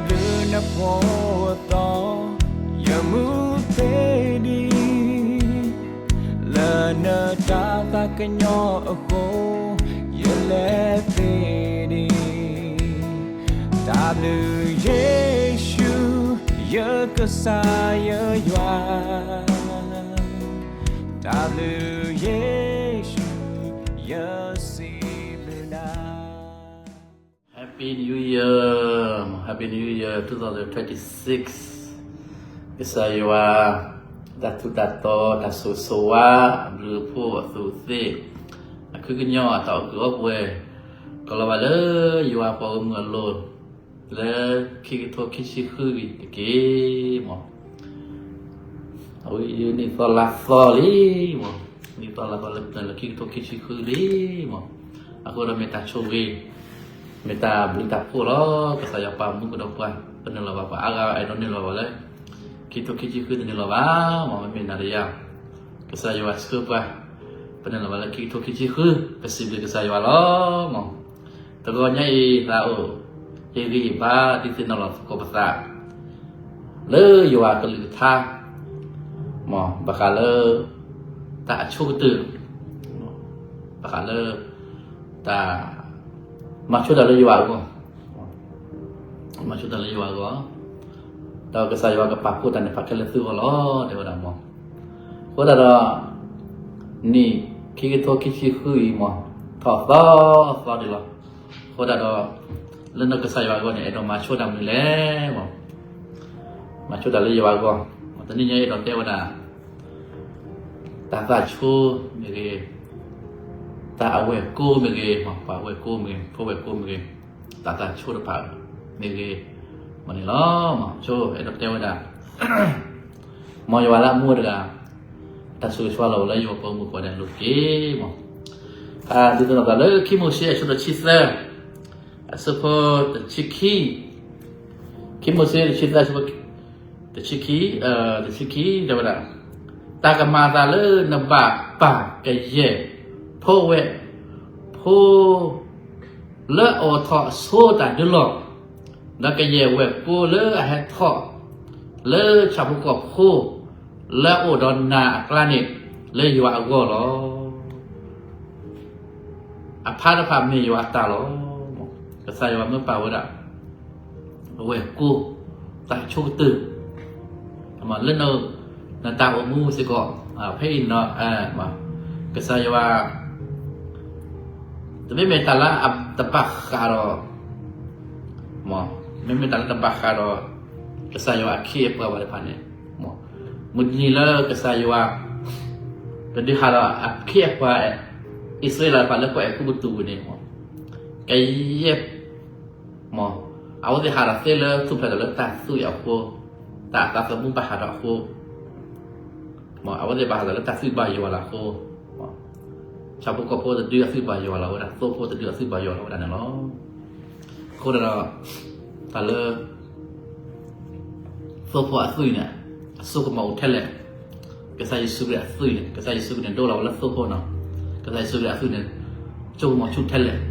ဘျုးနဖှိၣ်အသီ, ယမူသ့ဒံး, လၢနတၢ်သးကညီၤအဃိ, ယလဲၤသ့ဒံး. တၢ်ဘျုးယ့ၣ်ၡူး, ယကစၢ်ယွၤ, တၢ်ဘျုးယ့ၣ်ၡူး, ယစံးဘျုးနၤ. Happy New Year, Happy New Year twenty twenty-six. ကစၢ်ယွၤ တၢ်ထူးတၢ်တီၤ, တၢ်ဆိၣ်ဂ့ၤဆိၣ်ဝါ, အဘျုးအဖှိၣ်အသူးအသ့ၣ်, အခုကညီၤအတၢ်အိၣ်ကုၢ်အိၣ်ပှဲၤ, ကလီၤဘၣ်လၢယွၤပှၤဂီၢ်မုၢ်အလိၤ, လၢခံကထိခံဆံဃုအံၤတက့ၢ်မး. အဝဲအံၤနံၣ်သီလါသီလံမး, နံၣ်သီလါသီလၢခံကထိခံဆံဃုလံမး. အဃိဒီးမ့ၢ်တၢ်ဆိၣ်ဂ့ၤ, မ့ၢ်တၢ်ဘျုးတၢ်ဖှိၣ်လီၤ. ကစၢ်ယွၤပာ်မူကဒီးပှၤ, ပနုာ်လီၤဘၣ်ပှၤအါဂၤ အဲၣ်ဒိးနုာ်လီၤဘၣ်လၢ ခံကထိခံဆံဃုတနုာ်လီၤဘၣ်မး, မ့မ့ၢ်နၤဒီးယၤ, ကစၢ်ယွၤဆှၢပှၤ, ပနုာ်လီၤဘၣ်လၢခံကထိခံဆံဃု, ပစံးဘျုးကစၢ်ယွၤလီၤမး. တဂီၤညါအံၤသးအိၣ်, ဟ့ၣ်ဂံၢ်ဟ့ၣ်ဘါဒုးသ့ၣ်နီၣ်လီၤသကိးပသး လၢယွၤကလုၢ်ကထါ, မး ဘၣ်ဃးလၢ တၢ်အဆိကတၢၢ်, ဘၣ်ဃးလၢ တၢ် မၤဆိတၢ်လၢယွၤအဂီၢ်, မၤဆိတၢ်လၢယွၤအဂီၢ်, ဒီးကစၢ်ယွၤကပာ်ဖှိၣ်တၢ်န့ၣ် ဖးခဲလၢာ်သုဂီၢ်လီၤ တဲဝဲဒၣ်မး. အဃိသတးဒီး နံၣ်ခံကထိခံဆံဃုအံၤမး ထီၣ်သီသီဒံးလီၤ. အဃိသတးဒီး လၢနကစၢ်ယွၤအဂီၢ်န့ၣ် အဲၣ်ဒိးမၤဆိတၢ်မနုၤလဲၣ်မး, မၤဆိတၢ်လၢယွၤအဂီၢ်, တနံၤညါအဲၣ်ဒိးတဲဝဲဒၣ် တၢ်သးဆိမ့ၢ်ဂ့ၤ, တၢ်အဝဲၢ်ကိမ့ၢ်ဂ့ၤ, ပှၤအဝဲၢ်ကိမ့ၢ်ဂ့ၤ, ဖိဝဲၢ်ကိမ့ၢ်ဂ့ၤ, တၢ်သးဆိတဖၣ်မ့ၢ်ဂ့ၤ, မ့ၢ်န့ၣ်လီၤ. ဆိအဲၣ်ဒိးတဲဝဲဒၣ် မ်ယွၤလၢအမူတဂၤ, တၢ်ဆိၣ်ဂ့ၤဆိၣ်ဝါလီၤဝဲလၢယွၤပှၤဂီၢ်မုၢ်ကိးဂၤဒဲးအလိၤတက့ၢ်မး. ဒုးသ့ၣ်နီၣ်သးလၢခံမိၤၡ့အဆၢတဆံသၢ, အဆၢဖိတဆံခံ, ခံမိၤၡ့တဆံသၢအဆၢဖိ တဆံခံ, တဆံခံ တဲဝဲဒၣ်, တၢ်ကမၤအသးလၢနဘၣ်ပာ်ကယဲၢ် ဖိဝဲၢ်ဖိ လၢအအိၣ်ထီၣ်အဆိတၢ်ဒုးလီၢ်, ဒီးကယဲၢ်ဝဲၢ်ကိလၢအဟဲထီၣ် လၢဆၣ်ဖိကီၢ်ဖိ လၢအအိၣ်ဒီးနၤအကျါန့ၣ် လၢယွၤအဂီၢ်လီၤ. အဖါတဖၣ်မ့ၢ်ယွၤအတၢ်လီၤ. ကစၢ်ယွၤမၢပာ်ဝဲဒၣ် အဝဲၢ်ကိ တၢ်ဆိကတၢၢ် လၢ နတၢ်အိၣ်မူစ့ၢ်ကီး ဖဲအံၤ ကစၢ်ယွၤ တမ့မ့ၢ်တၢ်လၢအတဘၣ်ဃးဒီး မ့မ့ၢ်တၢ်လၢတဘၣ်ဃးဒီး ကစၢ်ယွၤအခ့အပှၤဘၣ်တဖၣ်န့ၣ်, မုၢ်တနံၤလၢကစၢ်ယွၤ ကဒုးဟးဒီးအခ့အပှၤ အံၣ်စရ့လးတဖၣ်လၢကီၢ်အဲၤကူပတူးန့ၣ် ကယဲၢ် အဝဲသ့ၣ်ဟးဒီးသ့လၢထူၣ်ဖျဲးဒီးလၢတၢ်သွံၣ်အဃိ, တၢ်သးသမူဘၣ်ဟးထီၣ်အဃိ, အဝဲသ့ၣ်ဘၣ်ဟးဒီးလၢတၢ်သွံၣ်ဘၣ်ယွၤလီၤအဃိ, ဆၣ်ဖိကီၢ်ဖိတဒုအသွံၣ်ဘၣ်ယွၤလီၤဝဲဒၣ်, သိဖိတဒုအသွံၣ်ဘၣ်ယွၤလီၤဝဲဒၣ်န့ၣ်လီၤ. အဃိဒီး တၢ်လၢ သိဖိအသွံၣ်န့ၣ် အစိကမီၤအိၣ်ထဲလဲၣ်, ကစၢ်ယ့ၣ်ၡူးခရံာ်အသွံၣ်န့ၣ် ကစၢ်ယ့ၣ်ၡူးခရံာ်န့ၣ် ဒိလီၤဝဲလၢသိဖိနီၤ, ကစၢ်ယ့ၣ်ၡူးခရံာ်အသွံၣ်န့ၣ် စိကမီၤဆူၣ်ထဲလဲၣ်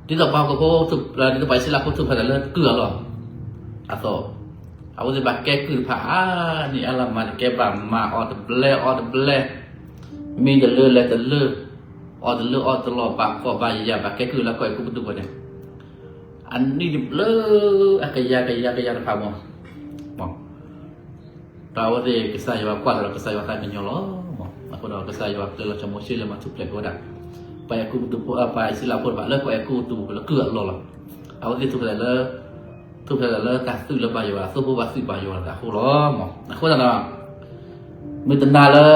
ဒ်သိးပှၤဟီၣ်ခိၣ်ဖိ, ဒ်သိးပှၤအံၣ်စရ့လးဖိထူၣ်ဖျဲးဒီးလၢကုၢ်အလီၢ်အသိး, အဝဲသ့ၣ်ဘၣ်ကဲကုၢ်တဖၣ် အါနံၣ်အါလါမၤတကဲဘၣ်, မၤအီၤတဘျဲအီတဘျဲ, မံတလၢလဲၤတလၢ, အီၣ်တလၢအီတလီၢ်, ဘၣ်ကီၢ်ဘၣ်ယၤ, ဘၣ်ကဲကုၢ်လၢကီၢ်အဲၤကူပတူးပူၤန့ၣ်, အနံၣ်တဘျုး အကယၤကယၤကယၤတဖၣ်မး ဒီးအဝဲသ့ၣ်ကစၢ်ယွၤကွၢ်လီၤဒီးကစၢ်ယွၤသးကညီၤလီၤ. အဃိဒီးကစၢ်ယွၤကျဲၤလီၤစီၤမိၤၡ့လၢမၤထူၣ်ဖျဲးက့ၤဝဲဒၣ် ပှၤအဲၤကူပတူးဖိ, ပှၤအံၣ်စရ့လးဖိတဖၣ်လၢကီၢ်အဲၤကူပတူးလၢကုၢ်အလီၢ်လီၤ. အဝဲသ့ၣ်ထူၣ်ဖျဲးလၢ, ထူၣ်ဖျဲးလၢတၢ်သွံၣ်လၢဘၣ်ယွၤ, သိဖိဘၣ်သွံၣ်ဘၣ်ယွၤအဃိလီၤ. အဃိသတးဒီး မုၢ်တနၤလၢ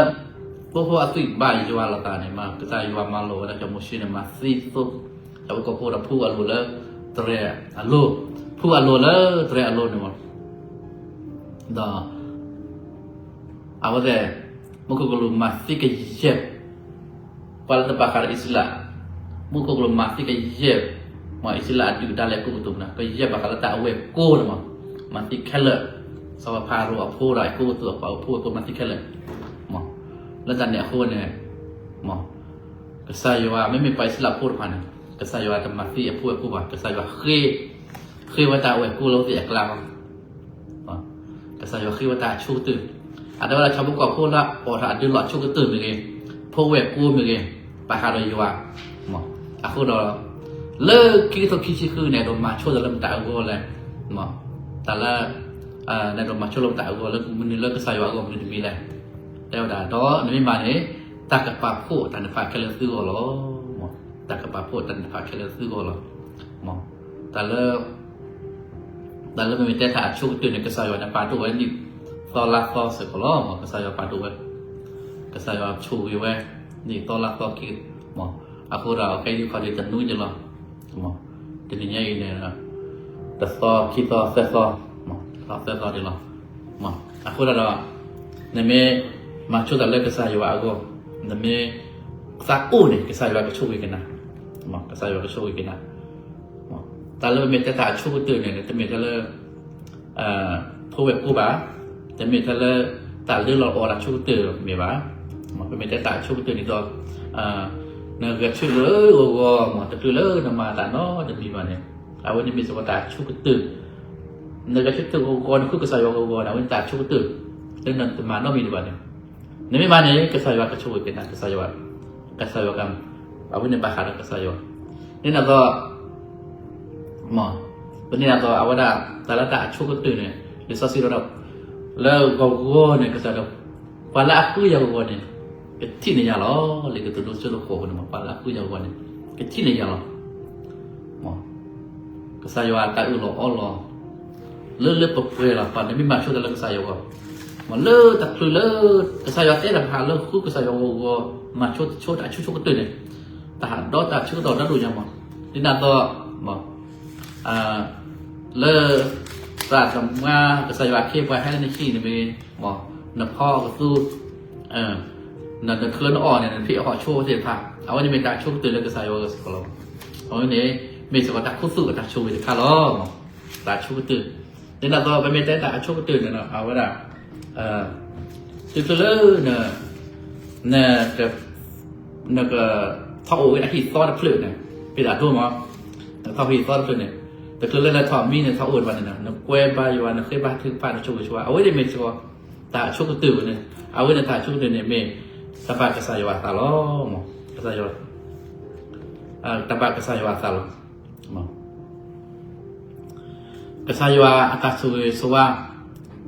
သိဖိအသွံၣ်ဘၣ်ယွၤလိာ်သးန့ၣ် ကစၢ်ယွၤမၤလိာ်ဝဲဒၣ်စီၤမိၤၡ့န့ၣ် မၤသံသိ ဆၣ်ဖိကီၢ်ဖိဒီးဖှူအလိၤလၢတြဲၤအလိၤ, ဖှူအလိၤလၢတြဲၤအလိၤန့ၣ်လီၤ. ဒီး အဝဲသ့ၣ် မူခိၣ်ကလူးမၤသံကယဲၢ် ပှၤလၢတဘၣ်ဃးဒီးအံၣ်စရ့လး, မူခိၣ်ကလူးမၤသံကယဲၢ် မ့ၢ်အံၣ်စရ့လးအဒုၣ်အဒါလၢအဲၤကူပတူးန့ၣ် ကယဲၢ်ဘၣ်ဃးလၢတၢ်အဝဲၢ်ကိန့ၣ်မး, မၤသံခဲလၢာ်, စီၤပၤဖၤရိၤအဖိဒီး အဲၤကူပတူးအဖိအဖိအဃိ မၤသံခဲလၢာ်, လၢတၢ်န့ၣ်အဃိန့ၣ် ကစၢ်ယွၤ မ့မ့ၢ်ပှၤအံၣ်စရ့လးဖိတဖၣ်န့ၣ် ကစၢ်ယွၤတမၤသံအဖိအဲၤကူပတူးဘၣ်, ကစၢ်ယွၤဃ့ ဃ့ဝဲတၢ်ဝဲၢ်ကိၢ်လၢအဝဲသ့ၣ်အကျါလီၤ. ကစၢ်ယွၤဃ့ဝဲတၢ်အဆိကတၢၢ်, အတဲဝဲဒၣ်ဆၣ်ဖိကီၢ်ဖိလၢအအိၣ်ထီၣ်အဒုးလီၢ်အဆိကတၢၢ်မ့ၢ်ဂ့ၤ, ဖိဝဲၢ်ကိၢ်မ့ၢ်ဂ့ၤ, ပာ်ဃာ်ဒီးယွၤ, အဃိဒီး လၢခံကထိခံဆံဃုန့ၣ် အဲၣ်ဒိးမၤဆိတၢ်လၢမတၤအဂီၢ်လဲၣ်, တၢ်လၢ နအဲၣ်ဒိးမၤဆိလၢမတၤအဂီၢ်လၢမနုၤလၢကစၢ်ယွၤအဂီၢ်မနုၤတမံၤလဲၣ်. တဲဝဲဒၣ် ဒီးနမ့ၢ်မၤန့ၣ် တၢ်ကပာ်ဖှိၣ်တၢ်န့ၣ်တဖၣ်ခဲလၢာ်သုဂီၢ်လီၤ. တၢ်ကပာ်ဖှိၣ်တၢ်န့ၣ်တဖၣ်ခဲလၢာ်သုဂီၢ်လီၤ. တၢ်လၢ တၢ်လၢပမ့ၢ်တဲတၢ်အဆိကတၢၢ်န့ၣ် ကစၢ်ယွၤန့ၣ်ပာ်ဒိၣ်ဝဲနံၣ်သီလါသီစ့ၢ်ကီးလီၤ. ကစၢ်ယွၤပာ်ဒိၣ်ဝဲ, ကစၢ်ယွၤဆိၣ်ဂ့ၤဝဲ နံၣ်သီလါသီခံ, အဃိဒီးခဲအံၤခီဒံးတနွံဒံးလီၤ. တနံၤညါအံၤန့ၣ် တသီ ခံသီ သၢသီ, သၢသီဒံးလီၤ. အဃိဒီး နမ့ၢ်မၤဆိတၢ်လၢကစၢ်ယွၤအဂီၢ်, နမ့ၢ်သးအိၣ်န့ၣ် ကစၢ်ယွၤကဆိၣ်ဂ့ၤက့ၤနၤ, ကစၢ်ယွၤကဆိၣ်ဂ့ၤက့ၤနၤ. တၢ်လၢပမ့ၢ်တဲတၢ်အဆိကတၢၢ်န့ၣ် တမ့ၢ်ထဲလၢ ဖိဝဲၢ်ကိၢ်ဘၣ်, တမ့ၢ်ထဲလၢ တၢ်လၢလီၤအီၣ်တၢ်ဆိကတၢၢ်မ့ၢ်ဘၣ်. ပမ့ၢ်တဲတၢ်အဆိကတၢၢ်န့ၣ်ဒီး နဂဲၤဆၢထၢၣ်လၢဂီၤဂီၤမး တချုးလၢနမၤတၢ်နီတမံၤဘၣ်န့ၣ်, အဝဲန့ၣ်မ့ၢ်စ့ၢ်ကီးတၢ်အဆိကတၢၢ်, နဂဲၤဆၢထၢၣ်ဂီၤဂီၤ နဃုကစၢ်ယွၤဂီၤဂီၤန့ၣ် အဝဲန့ၣ်တၢ်အဆိကတၢၢ်, လၢနတမၤနီတမံၤဒံးဘၣ်န့ၣ်, နမ့ၢ်မၤန့ၣ် ကစၢ်ယွၤကဆိၣ်ဂ့ၤက့ၤနၤ, ကစၢ်ယွၤ, ကစၢ်ယွၤက, အဝဲန့ၣ်ဘၣ်ဃးဒီးကစၢ်ယွၤ, န့ၣ်န့ၣ်ဒီး ပန့ၢ်အသိး အဝဲဒၣ် တၢ်လၢတၢ်အဆိကတၢၢ်န့ၣ် လံာ်စီဆှံဒီး လၢဂီၤဂီၤန့ၣ် ကစၢ်ဒီး ပှၤလၢအဃုယၤဂီၤဂီၤန့ၣ် ကထံၣ်န့ၢ်ယၤလီၤ. လံာ်ကတိၤဒိ ဆၢဒိၣ်ဃိးန့ၣ် ပှၤလၢအဃုယၤဂီၤဂီၤန့ၣ် ကထံၣ်န့ၢ်ယၤလီၤ. ကစၢ်ယွၤအတၢ်အၢၣ်လီၤအီလီၤ လၢလၢပှဲၤပှဲၤလီၤ. ပှၤန့ၣ်မ့ၢ်မၤဆိတၢ်လၢကစၢ်ယွၤဂီၢ်, လၢတချုးလၢ ကစၢ်ယွၤတဲတၢ်ပဟးလၢဃုကစၢ်ယွၤဂီၢ်ဂီၢ် မၤဆိတၢ်ဆိကတၢၢ်န့ၣ် တၢ်ဟးဒီးတၢ်ဆၢကတီၢ်ဒီဒိၣ်ညါမး, ဒ်န့ၣ်အသိး လၢ သရၣ်သမါ ကစၢ်ယွၤအခ့အပှၤဟဲလၢနဟံၣ်န့ၣ်မ့ၢ် နဖီကသူ နချုးနအီၣ်န့ၣ် နဖံးအဟီၣ်ဆိသ့ၣ်တဖၣ် အဝဲန့ၣ်မ့ၢ်တၢ်ဆိကတၢၢ်လၢကစၢ်ယွၤဂီၢ်စ့ၢ်ကီးလီၤ. အဝဲန့ၣ် မ့ၢ်စ့ၢ်ကီးတၢ်ခူသူၣ်အတၢ်ဆိၣ်ဂ့ၤတခါလီၤ. တၢ်ဆိကတၢၢ် ဒ်န့ၣ်အသိး ပမ့ၢ်တဲတၢ်အဆိကတၢၢ်န့ၣ် အဝဲဒၣ် တချုးလၢ နက နက ထီၣ်အိၣ်ဝဲဒၣ်ဟံၣ်သီတဖျၢၣ်န့ၣ် ဖဲဒၣ်ဒိမး, နထီၣ်ဟံၣ်သီတဖျၢၣ်န့ၣ် တချုးလၢနထီၣ်မံန့ၣ် ထီၣ်အိၣ်တဖၣ်န့ၣ် နကွဲဘါယွၤ နဃ့ဘါထုကဖၣ် နဆိၣ်ဂ့ၤဆိၣ်ဝါ အဝဲန့ၣ်မ့ၢ်စ့ၢ်ကီး တၢ်ဆိကတၢၢ်ဝဲန့ၣ်, အဝဲန့ၣ်တၢ်ဆိကတၢၢ်န့ၣ်မ့ၢ် တၢ်ဘၣ်ကစၢ်ယွၤအသးလီၤ. ကစၢ်ယွၤ တၢ်ဘၣ်ကစၢ်ယွၤအသးလီၤ. ကစၢ်ယွၤအတၢ်ဆိၣ်ဂ့ၤဆိၣ်ဝါ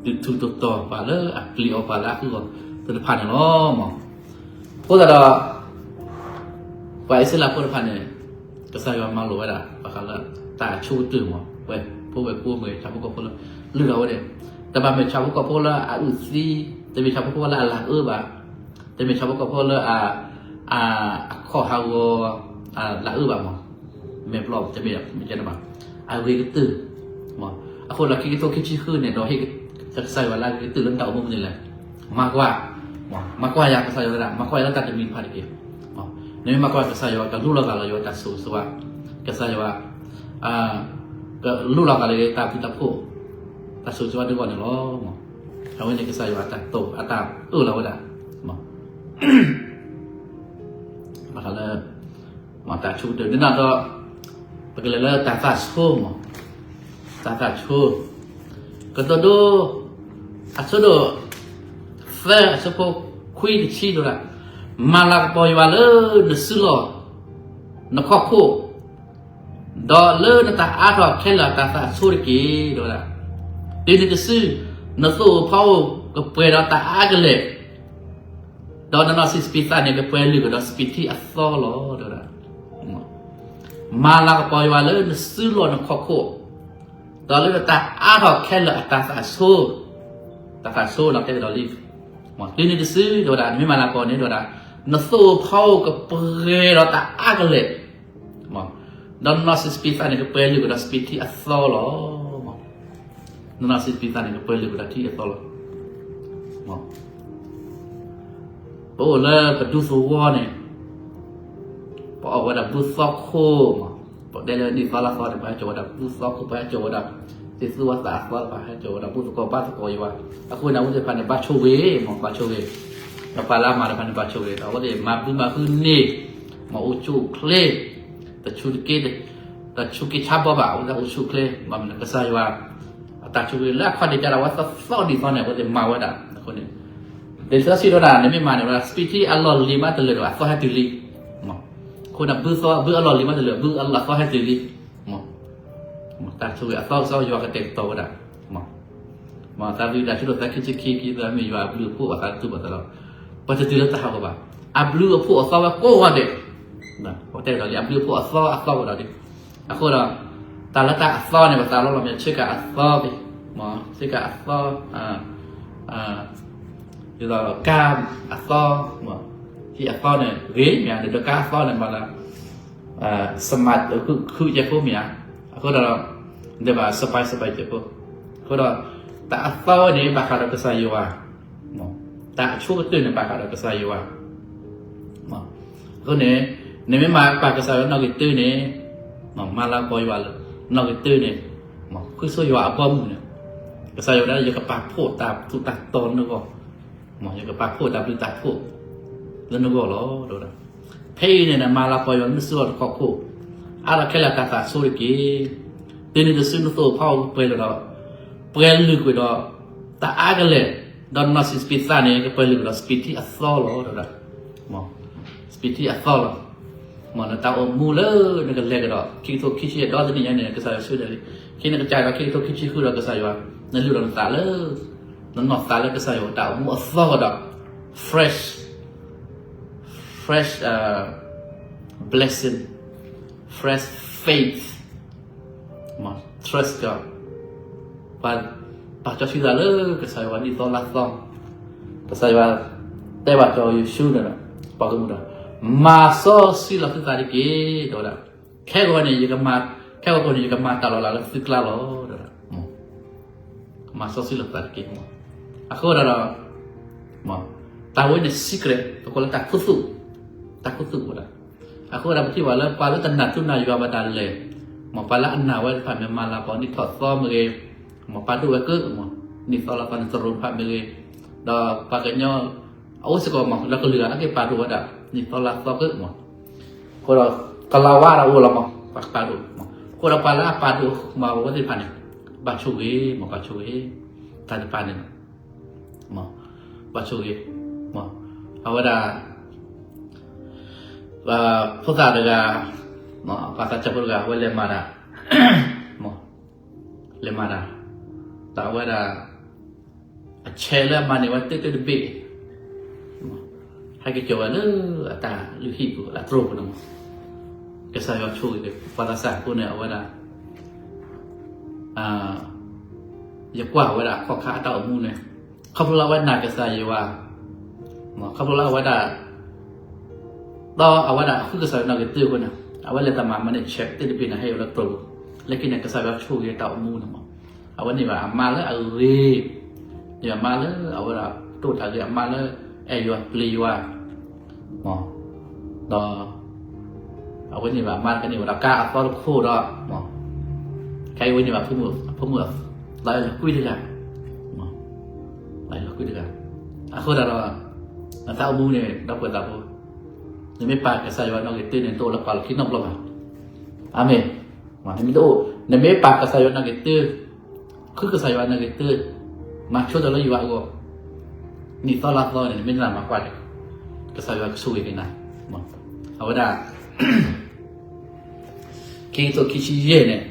ဒုးထူးဒုးတီၤပှၤလၢအပျံၤအီၤပှၤလၢအဃုအီၤသ့ၣ်တဖၣ်န့ၣ်လီၤ. အဃိသတးဒီး ပှၤအံၣ်စရ့လးဖိတဖၣ်န့ၣ် ကစၢ်ယွၤမၤလိာ်ဝဲဒၣ် ဘၣ်ဃးလၢတၢ်ဆိကတၢၢ်မး ဝဲဖိဝဲၢ်ကိၢ်မ့ၢ်ဆၣ်ဖိကီၢ်ဖိလၢ လုၢ်လီၤဝဲန့ၣ် တဘၣ်မ့ၢ်ဆၣ်ဖိကီၢ်ဖိလၢအအုၣ်သံ, တမ့ၢ်ဆၣ်ဖိကီၢ်ဖိလၢအလၤအၢဘၣ်, တမ့ၢ်ဆၣ်ဖိကီၢ်ဖိလၢ အခီၣ်ဟးဂီၤ လၤအၢဘၣ်မး, မဲာ်ဘျီၣ်တမ့ၢ် မ့ၢ်ကဲတဘၣ်, အဂ့ၤကတၢၢ်, အဃိဒီးခံကထိခံဆံဃုန့ၣ် ဒီးဟ့ၣ်ကစၢ်ယွၤလၢအဂ့ၤကတၢၢ်လၢနတၢ်အိၣ်မူပူၤန့ၣ်လဲၣ်, မၤကွၢ်, မၤကွၢ်ယၤကစၢ်ယွၤဝဲဒၣ် မၤကွၢ်ယၤလၢတၢ်တမံၤတဖၣ်တက့ၢ်. နမ့ၢ်မၤကွၢ်ကစၢ်ယွၤကလူလီၤဂာ်လီၤယွၤတၢ်ဆိၣ်ဂ့ၤဆိၣ်ဝါ, ကစၢ်ယွၤ ကလူလီၤဂာ်လၢတၢ်ဘျုးတၢ်ဖှိၣ်, တၢ်ဆိၣ်ဂ့ၤဆိၣ်ဝါဒ်အဂီၢ်န့ၣ်လီၤ. အဝဲန့ၣ်ကစၢ်ယွၤအတၢ်တိာ်အတၢ်အၢၣ်လီၤဝဲဒၣ် ဘၣ်ဃးလၢ တၢ်ဆိကတၢၢ် ဒ်န့ၣ်ဒီး ပကလဲၤလၢတၢ်သးဆိမး, တၢ်သးဆိ ကတိၤဒိ အဆၢဒိၣ် သၢ အဆၢဖိခွံ တဆံ တဲဝဲဒၣ်, မၤလၤကပီၤယွၤလၢနစုလီၢ် နခီၣ်ခိၣ် ဒီးလၢနတၢ်အါထီၣ်ခဲလၢာ်အတၢ်သးဆိတက့ၢ် တဲဝဲဒၣ်. တုၤနုၤတစု နသိၣ်ဧိၤဖီဧိၤကပှဲၤဒီးတၢ်အါကလဲာ် ဒီးနနီၢ်ဆံးစပံးသးန့ၣ် ကပှဲၤလုာ်ကဒီးစပံးထံအသီလီၤ တဲဝဲဒၣ်. မၤလၤကပီၤယွၤလၢနစုလီၢ်နခီၣ်ခိၣ်, ဒီးလၢနတၢ်အါထီၣ်ခဲလၢာ်အတၢ်သးဆိ, တၢ်သးဆိလီၤတဲဒီးလံ. တုၤနုၤတစု တဲဝဲဒၣ် နမ့ၢ်မၤလၤကပီၤန့ၣ် တဲဝဲဒၣ် နသိၣ်ဧိၤဖီဧိၤကပှဲၤဒီးတၢ်အါကလဲာ် ဒီးနနီၢ်ဆံးစပံးသးန့ၣ် ကပှဲၤလုာ်ကဒီးစပံးထံအသီလီၤ. နနီၢ်ဆံးစပံးသးန့ၣ် ကပှဲၤလုာ်ကဒီးထံအသီလီၤ. ပအိၣ်လၢပဒူသဝီန့ၣ် ပအီၣ်ဝဲဒၣ်ဘုသီခိၣ်မး, ပတဲလၢနံၣ်သီလါသီန့ၣ် ပဟဲကၠီၣ်ဝဲဒၣ်ဘုသီခိၣ်, ပဟဲကၠီၣ်ဝဲဒၣ် သ့ၣ်သူဝဲသးအသီ, ပဟဲကၠီၣ်ဝဲဒၣ်ဘုသကိးဘါသကိးယွၤ. အဃိန့ၣ် အဝဲသ့ၣ်တဖၣ်န့ၣ် ဘၣ်ဆိၣ်ဂ့ၤမး, ဘၣ်ဆိၣ်ဂ့ၤ, ဒီးပှၤလၢအမၤတဖၣ်န့ၣ် ဘၣ်ဆိၣ်ဂ့ၤ, အဝဲသ့ၣ်မၤဘုမၤဟုန့ၢ် မၤအိၣ်ဆူၣ်အိၣ်ချ့, တဆူၣ်တက့ၢ်, ဒီးဆူးက့ဆါဘီဘၣ် အဝဲသ့ၣ်အိၣ်ဆူၣ်အိၣ်ချ့, ဘၣ်မနုၤလဲၣ် ကစၢ်ယွၤ အတၢ်ဆိၣ်ဂ့ၤလၢအခီၣ်ဒ့ကဒါဝဲသီသီဒ်သိးန့ၣ် အဝဲသ့ၣ်မၤဝဲဒၣ်အဃိန့ၣ်, လံာ်စီဆှံတဲဝဲဒၣ် နမ့ၢ်မၤန့ၣ်ဝဲဒၣ် စပံးထံအလီၢ်လံၤမးတလၢာ်ဒီး အသီဟဲတုၤလံ. အဃိန့ၣ် ဘုသီ ဘုအလီၢ်လံၤမးတလၢာ် ဘုအသီဟဲတုၤလံ. တၢ်ဆိၣ်ဂ့ၤအသီကစီၣ်ယွၤကတဲာ်ကတီၤဝဲဒၣ် မ်သးသုတၢ်ဆၢဒိၣ်သးခံဆံခံ ခံသးမ့ၢ်ယွၤအဘျုးအဖှိၣ်အသးတတုၤဘၣ်သးလီၤ. ပတတုၤလၢတၢ်ဟးဂီၤဘၣ်. အဘျုးအဖှိၣ်အသီဝဲကိးဂၤဒဲး, ပတဲကဒီးလံ အဘျုးအဖှိၣ်အသီအသီကဒီးလံ. အဃိဒီး တၢ်လၢတၢ်အသီန့ၣ် ပသးလီၤလီၤမ့ၢ် ဆ့ကၤအသီ, မ်ဆ့ကၤအသီ, ဒ်သိးကါအသီ, ဟံၣ်အသီန့ၣ်ဂ့ၤမ့ၢ်ဧါ, ဒီးကါအသီန့ၣ်ဘၣ်လၢ စမးခုခုကဲဖိမ့ၢ်ဧါ. အဃိဒီး ဒ်ဘၣ်စပဲစပဲကဲဖိ, အဃိဒီး တၢ်အသီဝဲန့ၣ် ဘၣ်ဃးဒီးကစၢ်ယွၤ, တၢ်အဆိကတၢၢ်န့ၣ် ဘၣ်ဃးဒီးကစၢ်ယွၤ. အဃိန့ၣ် နမ့ၢ်မၤပာ်ကစၢ်ယွၤနီၣ်ဂံၢ်တၢန့ၣ်, မၤလၤကပီၤယွၤလၢနီၣ်ဂံၢ်တၢန့ၣ်, ဃုဆိယွၤအဘီအမုၢ်န့ၣ်, ကစၢ်ယွၤဒၣ် ယကပာ်ဖှိၣ်တၢ်ထူးတၢ်တီၤလၢနဂီၢ်, ယကပာ်ဖှိၣ်တၢ်ဘျုးတၢ်ဖှိၣ်လၢနဂီၢ်လီၤ. ဖဲအံၤန့ၣ် နမၤလၤကပီၤယွၤလၢနစုလီၢ်တခီခိၣ်, အါထီၣ်ခဲလၢာ်တၢ်သးဆိတက့ၢ်. တုၤနုၤတစုနသိးဖီအူပှဲၤလၢာ်ဒီး ပှဲၤလုာ်ကွံာ်ဒီး တၢ်အါကလဲာ်, ဒီးနီၢ်ဆံးစပံးသၣ်န့ၣ် ကပှဲၤလုာ်ကွံာ်ဒီးစပံးထံအသီလီၤ. စပံးထံအသီလီၤ. မ်နတၢ်အိၣ်မူလၢနကလဲၤကဒီး ခံကထိခံဆံယဲၢ်ဒီတနံၣ်ညါန့ၣ် ကစၢ်ယွၤဆှၢဒၢးလံ. ခံနကစၢ်ဒီး ခံကထိခံဆံဃုဒီး ကစၢ်ယွၤ နလုၢ်ဒီးနသးလၢ နနီၢ်သးလၢကစၢ်ယွၤတၢ်အိၣ်မူအသီကဒီး fresh, fresh blessing, fresh faith, trust God. ပာ်စီဆှံသးလၢကစၢ်ယွၤနံၣ်သီလါသီ, ကစၢ်ယွၤတဲဘၣ်စီၤယိၤၡူန့ၣ်ဒီး ပှၤကမူဒီး မၤစီဆှံလီၤသုသးတက့ၢ် တဲဝဲဒၣ်. ခဲကဝဲန့ၣ် ခဲကဝဲန့ၣ် ယကမၤတၢ်လီၤလးလၢသုကျါလီၤ တဲဝဲဒၣ်. မၤစီဆှံလီၤသုသးတက့ၢ်. အဃိဒီး တၢ်ဝဲန့ၣ် secret ပကိးလၢတၢ်ခူသူၣ်, တၢ်ခူသူၣ်ဝဲဒၣ်. အဃိဒီးပထံၣ်ဘၣ်လၢပှၤလၢတနာ်ထူနာ်ယွၤဘၣ်ဒၣ်လဲာ်, မ်ပှၤလၢအနာ်ဝဲတဖၣ်မ့ၢ်မၤလၤကပီၤနံၣ်ထီၣ်သီမ့ၢ်ဂ့ၤ, မ်ပာ်ဒိၣ်ဝဲက့ၤ, မ်နံၣ်သီလါသီန့ၣ် သရိာ်တဖၣ်မ့ၢ်ဂ့ၤ, ဒီးပှၤကညီ အအိၣ်စ့ၢ်ကီးမး လၢကလုာ်ဂၤ အက့ၤပာ်ဒိၣ်ဝဲဒၣ် နံၣ်သီလါသီက့ၤမး, အဃိဒီး ကလၤဝါဒီးအိၣ်လီၤမး ပှၤကပာ်ဒိၣ်မး, အဃိဒီးပှၤလၢအပာ်ဒိၣ်မးဝဲသ့ၣ်တဖၣ်န့ၣ် ဘၣ်ဆိၣ်ဂ့ၤမး ဘၣ်ဆိၣ်ဂ့ၤ, တၢ်တဖၣ်န့ၣ် ဘၣ်ဆိၣ်ဂ့ၤ, အဝဲဒၣ် ဖိသၣ်တဂၤ, ပှၤသးစၢ်ဖိတဂၤ အဝဲလဲၤမၤတၢ်, လဲၤမၤတၢ်, ဒီးအဝဲဒၣ် အဆဲးလၢအမၤန့ၢ်ဝဲတၢ်တဘ့ၣ်, ဟဲက့ၤကီၤဝဲလၢအတၢ်လုၢ်ဟံၣ်ပူၤ အတြိာ်ပူၤန့ၣ်မး, ကစၢ်ယွၤဆိၣ်ဂ့ၤ ပှၤသးစၢ်အဃိန့ၣ် အဝဲဒၣ် ယကွၢ်ဝဲဒၣ်အခီၣ်ခါအတၢ်အိၣ်မူန့ၣ်, ခီဖျိလၢအဝဲနာ်ကစၢ်ယွၤ, ခီဖျိလၢအဝဲဒၣ် ဒီးအဝဲဒၣ်ဃုကစၢ်ယွၤနီၣ်ဂံၢ်တၢအဃိန့ၣ်, အဝဲလဲၤတၢ်မၤမၤန့ၢ်ဆဲးတၢ်တဘ့ၣ်န့ၣ် ဟဲက့ၤလၢတြိာ်ပူၤ, လၢခံန့ၣ် ကစၢ်ယွၤဆိၣ်ဂ့ၤတၢ်အိၣ်မူန့ၣ်မး, အဝဲန့ၢ်ဘၣ်အမါလၢအဂ့ၤ, န့ၢ်ဘၣ်အမါလၢအဝဲဒၣ်တိၢ်တၢ်ဂ့ၤ အမါလၢအဲၣ်ယွၤပျံၤယွၤ ဒီး အဝဲန့ၢ်ဘၣ်အမါတခါန့ၣ် ဝဲဒၣ်ကါအသီတခိၣ်ဒီး, ခဲအံၤဝဲန့ၢ်ဘၣ်အဖိမုၣ်, လီၤအဲၣ်လီၤကွံတဂၤ, လီၤအဲၣ်လီၤကွံတဂၤ, အဃိသတးဒီး နတၢ်အိၣ်မူန့ၣ် ဒီပုၢ်ဝဲၢ်သးဖိ, နမ့ၢ်ပာ်ကစၢ်ယွၤနီၣ်ဂံၢ်တၢန့ၣ် တအိၣ်လၢပှၤလီၢ်ခံနီတဘျီဘၣ်. အၤမ့ၣ်. နမ့ၢ်တအိၣ်, နမ့ၢ်ပာ်ကစၢ်ယွၤနီၣ်ဂံၢ်တၢ, ဃုကစၢ်ယွၤနီၣ်ဂံၢ်တၢ, မၤဆိတၢ်လၢယွၤအဂီၢ်, နံၣ်သီလါသီန့ၣ် နမ့ၢ်တမၤကွၢ်န့ၣ်, ကစၢ်ယွၤကဆိၣ်ဂ့ၤက့ၤနၤ, အဝဲဒၣ် ခံကထိခံဆံယဲၢ်န့ၣ်,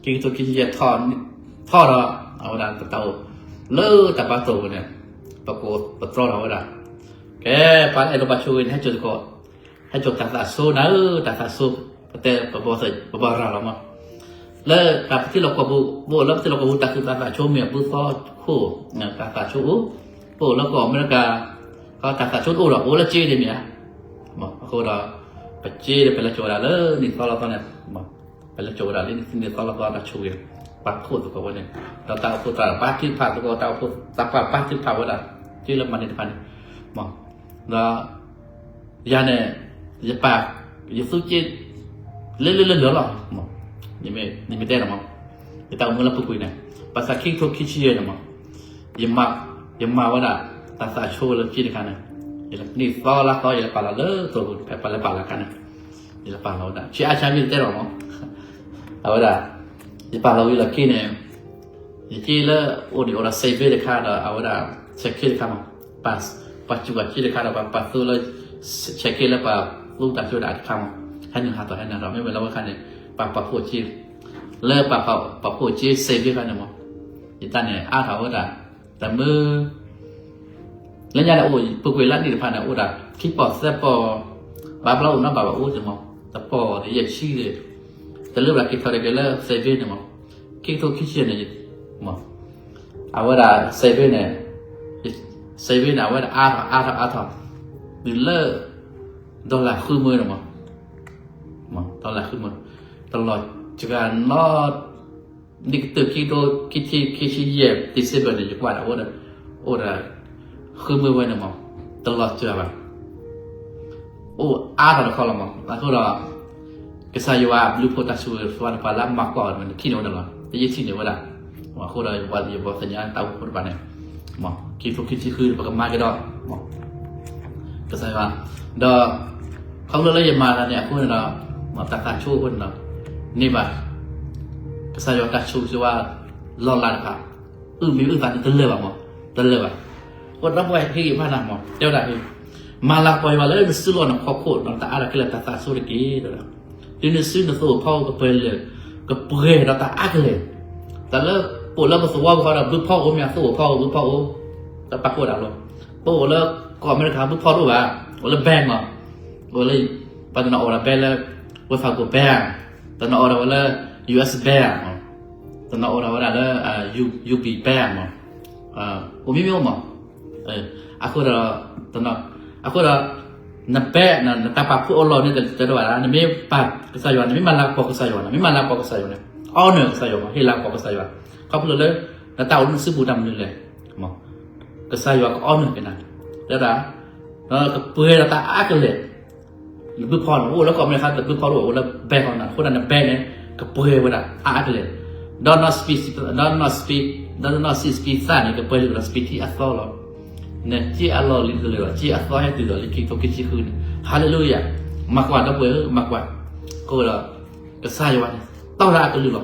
ခံကထိခံဆံယဲၢ်ထီၣ်ဒီး အဝဲဒၣ်ပတၢ်အိၣ်လၢတၢ်ဘါတြိာ်ပူၤန့ၣ်, ပကိးပတြီထီၣ်ဝဲဒၣ်, ကဲ ပှၤလၢအဲၣ်ဒိးဘၣ်ဆိၣ်ဂ့ၤန့ၣ် ဟဲစိာ်သကိး, ဟဲစိာ်တၢ်သးဆိနၤဧၢ, တၢ်သးဆိ, ပတဲပဘၣ်ရၤလီၤမး, လၢတၢ်ပထံလီၢ်ကီၢ်ပူၤ, ပအိၣ်လၢပထံလီၢ်ကီၢ်ပူၤ တၢ်သူၣ်သးသးဆိမ့ၢ်အဘုသီခိၣ်, တၢ်သးဆိအိၣ်, ပအိၣ်လၢကီၢ်အမဲရကၤ, တၢ်သးဆိတအိၣ်ဒီး ပအိၣ်လၢကၠ့ဒ်မ့ၢ်ဧါ, အဃိဒီး ပကၠ့ဒီး ပလဲၤစိာ်ဝဲဒၣ်လၢနံၣ်သီလါသီန့ၣ်, ပလဲၤစိာ်ဝဲဒၣ်လၢနံၣ်သီလါသီတၢ်ဆိၣ်ဂ့ၤ, ပာ်ဖှိၣ်သကိးဝဲန့ၣ်, ဒီးတၢ်အိၣ်ဖှိၣ်သရၣ်ဘါထုကဖၣ်သကိး, တၢ်အိၣ်ဖှိၣ်သးပှၢ်ဘါထုကဖၣ်ဝဲဒၣ်, ကၠ့လၢမၤန့ၢ်တဖၣ်န့ၣ်, ဒီး ယၤန့ၣ် ယပာ်, ယသူကၠ့ လၢလၢလၢလၢလီၤ, ယမ့ၢ်တဲန့ၣ်မး, ယတၢ်အိၣ်မူလၢပူၤကွံာ်န့ၣ်, ဘၣ်ဆၣ်ခံကထိခံဆံယဲၢ်န့ၣ်မး, ယမၤဝဲဒၣ် တၢ်သးဆိလၢကၠ့တခါန့ၣ်, နံၣ်သီလါသီ ယလဲၤပာ်လီၤလၢတြိာ်ပူၤ ဖဲပှၤလဲၤပာ်လီၤအခါန့ၣ်, ယလဲၤပာ်လီၤဝဲဒၣ် ဆံးအါဆံးမ့ၢ်တတဲလီၤမး, အဝဲဒၣ် ယပာ်လီၤဝံၤလီၢ်ခံန့ၣ် ယက့လၢအိၣ်ဒံးအိၣ်ဒီး saving တခါဒီး အဝဲဒၣ် checking တခါမး, ပှၤစူးပှၤက့တခါဒီး ပှၤပာ်သိလၢ checking လၢပှၤသူတၢ်ကၠိဒၣ်တခါမး, ဟဲနုာ်ဟးထီၣ်ဟဲနုာ်ဟးထီၣ် မ့မ့ၢ်လၢဝဲခါန့ၣ် ပှၤပာ်ဖှိၣ်က့ လၢပှၤပာ်ဖှိၣ်က့ saving ခါန့ၣ်မး, ယတၢ်န့ၣ်အါထီၣ်ဝဲဒၣ် တမု လၢညါန့ၣ်အိၣ် ပူၤကွံာ်လါနံၣ်တဖၣ်န့ၣ် အိၣ်ဒၣ်ခံပီၢ်သၢပီၢ်, ဘၣ်ဘျီအိၣ်နီတဘၣ်ဘၣ်အိၣ်တမး, တပီၢ်တယဲၢ်ဆံဒီး, တလၢဘၣ်က့ၤထီၣ်တက့ၢ်လၢ saving န့ၣ်မး, ခံကထိခံဆံန့ၣ် အဝဲဒၣ် saving န့ၣ် saving န့ၣ် အဝဲဒၣ်အါထီၣ်အါထီၣ်အါထီၣ်, တုၤလၢ dollar ဃုမၢန့ၣ်မး, dollar ဃုမၢ, တလီၤစှၤနီ နံၣ်ကတၢၢ်ခံကထိခံဆံယဲၢ် December န့ၣ် ယကွၢ်ဒီး အိၣ်ဒီး ဃုမၢဝဲန့ၣ်မး, တလီၤစှၤဘၣ်, အိၣ်အါထီၣ်တခီလီၤမး, အဃိဒီး ကစၢ်ယွၤအဘျုးဖှိၣ်တၢ်ဆိၣ်ဂ့ၤသပှၢ်န့ၣ် ပှၤလၢအမၤကွၢ်အီၤန့ၣ် နထံၣ်န့ၢ်ဝဲဒၣ်လီၤ, တယံာ်ထံၣ်န့ၢ်ဝဲဒၣ်, အဃိဒီးယဘီသ့ၣ်ညါတၢ်အိၣ်ဖှိၣ်တဖၣ်န့ၣ် ခံကထိခံဆံဃု ပကမၤကဒီး ကစၢ်ယွၤ, ဒီး ခီဖျိလၢယမၤတၢ်န့ၣ်အဃိန့ၣ်ဒီး တၢ်သးဆိအဃိန့ၣ်ဒီး န့ၢ်ဘၣ် ကစၢ်ယွၤတၢ်ဆိၣ်ဂ့ၤဆိၣ်ဝါ လီၤလးတဖၣ်, အုၣ်မ့ၢ်အုၣ်သးန့ၣ်တလၢာ်ဘၣ်မး, တလၢာ်ဘၣ်, အဃိဒီပုၢ်ဝဲၢ်ဟ့ၣ်ဂံၢ်ဘါနၤမး တဲဝဲဒၣ်, မၤလၤကပီၤယွၤလၢနစုလီၢ်နခီၣ်ခိၣ်ဒီး တၢ်အါထီၣ်ခဲလၢာ်တၢ်သးဆိတက့ၢ်, တုၤနစုနသိၣ်ဖီကပှဲၤလၢာ်, ကပှဲၤဒီးတၢ်အါကလဲာ်, တၢ်လၢပအိၣ်လၢပသဝီပူၤဃီဒီး ဘုဖီအိၣ်မ့ၢ်အသိၣ်အိၣ်ဖီအိၣ် ဘုဖီအိၣ်, တၢ်ပာ်ဖှိၣ်ဒၣ်လီၤ, ပအိၣ်လၢကီၢ်အမဲရကၤ ဘုဖီတအိၣ်ဘၣ်, အိၣ်လၢ bank မး, အိၣ်လၢ ပှၤတနီၤအိၣ်ဒီး bank လၢ Wells Fargo bank, တနီၤအိၣ်ဒီးဝဲလၢ U S bank မး, တနီၤအိၣ်ဒီးဝဲဒၣ်လၢ U- UB bank မး, အိၣ်မ့ၢ်မ့ၢ်အိၣ်မး, အဃိဒီး အဃိဒီး န bank နတၢ်ပာ်ဖှိၣ်အလီၢ်န့ၣ် တတဲဒိၣ်ဘၣ်ဒၣ် နမ့ၢ်ပာ်ကစၢ်ယွၤ နမ့ၢ်မၤလၤကပီၤကစၢ်ယွၤ နမ့ၢ်မၤလၤကပီၤကစၢ်ယွၤန့ၣ် honor ကစၢ်ယွၤမး ဟ့ၣ်လၤကပီၤကစၢ်ယွၤ, ခီဖျိလၢ နတၢ်အိၣ်လၢနစုပူၤတၢ်မနုၤလဲၣ်, ကစၢ်ယွၤက honor က့ၤနၤ, တဲဒၣ် ကပှဲၤဒီးတၢ်အါကလဲာ်, နဘုဖီန့ၣ် အိၣ်လၢကီၢ်အမဲရကၤ တဘုဖီတအိၣ် အိၣ်လၢ bank ဃီနၤ အဃိဒၣ်န bank န့ၣ် ကပှဲၤဝဲဒၣ်အါကလဲာ်, ဒီး န speed ဒီး န speed ဒီး န speed သၣ်န့ၣ် ကပှဲၤလံဒီး speed ထံအသီလီၤ, နစ့အလီၢ်လံတလၢာ်ဒီး စ့အသီဟဲတုၤဒီးလၢခံကထိခံဆံဃုန့ၣ် ဟါလ့လူယၤ, မၤကွၢ်ဒီပုၢ်ဝဲၢ်ဧၢ မၤကွၢ်, အဃိဒီး ကစၢ်ယွၤန့ၣ် တီၢ်တၢ်အကလုၢ်လီၤ,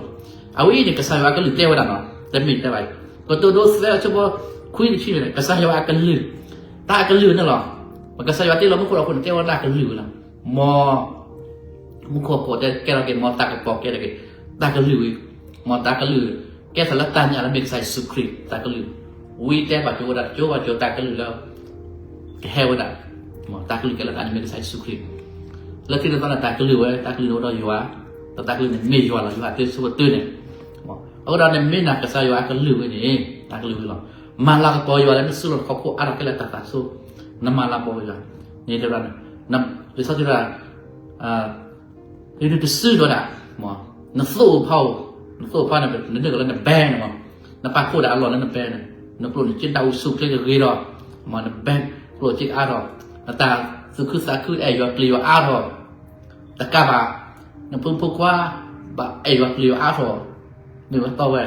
အဝဲအံၤန့ၣ် ကစၢ်ယွၤအကလုၢ်တဲဝဲဒၣ်နီၤ တမ့ၢ်တဲဘၣ်အံၤ, ကတိၤဒိသၢအဆၢဖိခွံတဆံန့ၣ် ကစၢ်ယွၤအကလုၢ်, တၢ်အကလုၢ်န့ၣ်လီၤ, ကစၢ်ယွၤတ့လီၤမူခိၣ်ဒီးအဃိန့ၣ် တဲဝဲဒၣ်တၢ်ကလုၢ်ဝဲလီၤ, မ် မူခိၣ်ကီၢ်တဲကဲထီၣ်က့ၤ မ်တၢ်ကပီၤကဲထီၣ်က့ၤ တၢ်ကလုၢ်ဝံၤ, မ်တၢ်ကလုၢ်, ကဲထီၣ်လၢတၢ်ညၣ်လၢမ့ၢ်ကစၢ်ယ့ၣ်ၡူးခရံာ် တၢ်ကလုၢ်, ဝံၤတဲဘၣ်ကၠိဝဲဒၣ် ကၠိဘၣ်ကၠိတၢ်ကလုၢ်လၢ ကဟဲဝဲဒၣ်, မ်တၢ်ကလုၢ်ကဲလၢတၢ်န့ၣ်မ့ၢ်ကစၢ်ယ့ၣ်ၡူးခရံာ်, လၢခံတသီန့ၣ် တၢ်ကလုၢ်ဝဲ တၢ်ကလုၢ်န့ၣ်အိၣ်ဒီးယွၤ, ဒီးတၢ်ကလုၢ်န့ၣ်မ့ၢ်ယွၤလီၤ ယွၤသ့ဆိကတၢၢ်န့ၣ်, အဃိဒီးနမ့ၢ်နာ်ကစၢ်ယွၤအကလုၢ်ဝဲန့ၣ် တၢ်ကလုၢ်ဝဲလီၤ, မၤလၤကပီၤယွၤလၢနစုလီၢ်နခီၣ်ခိၣ်အါထီၣ်ခဲလၢာ်တၢ်သးဆိ, နမၤလၤကပီၤယွၤ, န့ၣ်တဲဝဲဒၣ်, လံာ်စီဆှံတဲဝဲဒၣ် နတစုဒီးဒၣ်, နသိၣ်ဖီအိၣ်, နသိၣ်ဖီန့ၣ် နဒၢၣ်ကလၢန bank န့ၣ်မး, နပာ်ဖှိၣ်ဒၣ်အလီၢ်လၢန bank န့ၣ်, နကျိၣ်နစ့တၢ်အိၣ်ဆူၣ်အိၣ်ချ့ကဂ့ၤဒီး, မ်န bank ကျိၣ်စ့ကအါထီၣ်, နတၢ်သူၣ်ခုသးခုအဲၣ်ယွၤပျံၤယွၤအါထီၣ်, တကးဘၣ်, နဖိမုၣ်ဖိခွါ ဘၣ်အဲၣ်ယွၤပျံၤယွၤအါထီၣ်, မ့ၢ်ဝဲတီဝဲ,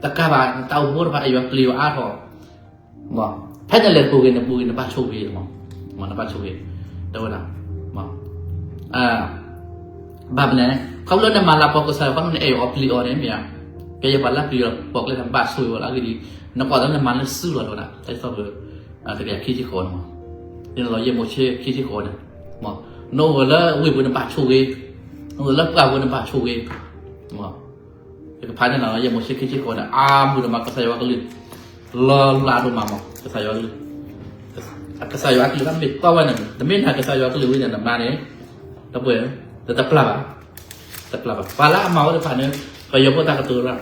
တကးဘၣ် နတၢ်အိၣ်ဖှိၣ်တဖၣ်အဲၣ်ယွၤပျံၤယွၤအါထီၣ် ဖဲနလဲၤတပူၤဂ့ၤ နပူၤဂ့ၤ နဘၣ်ဆိၣ်ဂ့ၤ, မ်နဘၣ်ဆိၣ်ဂ့ၤ, တဲဝဲဒၣ်, ဘၣ်မနုၤလဲၣ်, ခီဖျိလၢနမၤလၤကပီၤကစၢ်ယွၤ ခီဖျိနအဲၣ်အီၤပျံၤအီၤန့ၣ်မ့ၢ်ဧါ, ကဲယဲၢ်ပှၤလၢပျံၤအီၤပှၤကျဲန့ၣ် ဘၣ်ဆိၣ်ဂ့ၤဝဲလီၤ အဂ့ၢ်ဒ်အံၤ, နကွၢ်လၢနမၤလၢစုလီၤတဲဝဲဒၣ်, တၢ်စံးထီၣ်ပတြၢၤ တကယၤခံဆံဃိးန့ၣ်မး, ဒ်န့ၣ်လီၤ ယဲၢ်မိၤၡ့ခံဆံဃိးန့ၣ်, နအိၣ်လၢဝ့ၢ်ပူၤနဘၣ်ဆိၣ်ဂ့ၤ, နအိၣ်လၢပှၢ်ပူၤနဘၣ်ဆိၣ်ဂ့ၤ, မ် ယကဖးန့ၣ်လီၤ ယဲၢ်မိၤၡ့ခံဆံဃိးန့ၣ် အါမူဒီးမး ကစၢ်ယွၤကလုၢ် လီၤလးဒိၣ်မးမး ကစၢ်ယွၤကလုၢ်, ကစၢ်ယွၤအကလုၢ် တၢ်မ့ၢ်တီဝဲန့ၣ် တမ့ၢ်နာ်ကစၢ်ယွၤကလုၢ်ဝံၤန့ၣ် နမါန့ၣ် တပှဲၤ တပျၢ်ဘၣ်, တပျၢ်ဘၣ် ပှၤလၢအမၤဝဲတဖၣ်န့ၣ် ပယီၤဖိတၢ်ကတိၤရၣ်